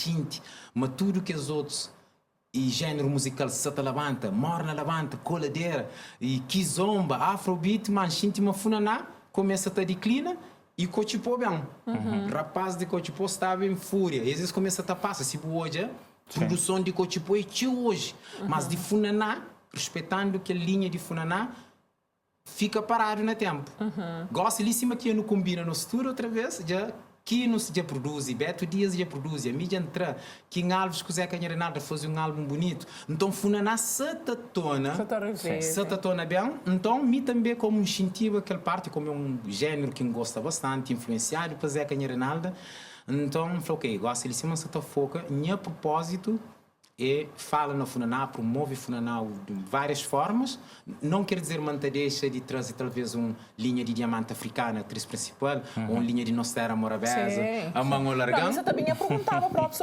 Xinti ma tudu kes otus i género musical sa ta labanta, morna labanta, coladera i kizomba, afrobeat, ma N xinti ma funaná começa ta declina i kotxipó ben. Rapaz di kotxipó staba em fúria, es es começa ta passa, si bu odja produson di kotxipó é txeu hoje, mas di funaná, respeitando kel linha di funaná, fika paradu na tempu. Gosi li sima ki nu kombina nos tudu outra vez, dja Kinos dja produzi, Beto Dias dja produzi, ami dja ntra, King Alves ku Zeca Nha Reinaldo fazi un album bunitu. Nton funaná sa ta tona, Sa ta revive. Sa ta tona ben. Nton mi tanbe komu N xintiba kel parti komu é un jéneru ki N gosta bastanti, influensiadu pa Zeca Nha Reinaldo, nton N fla ok, gosi li sima N sa ta foka, nha propózitu é fala na funaná, promove funaná de várias formas. Não quer dizer ma N ta dexa di traze talvez un linha di Diamante Africana, atriz prinsipal, ou un linha di Nos Terra Morabeza, Sim. a Man ou Não, Largan. mi sa ta binha perguntaba própi.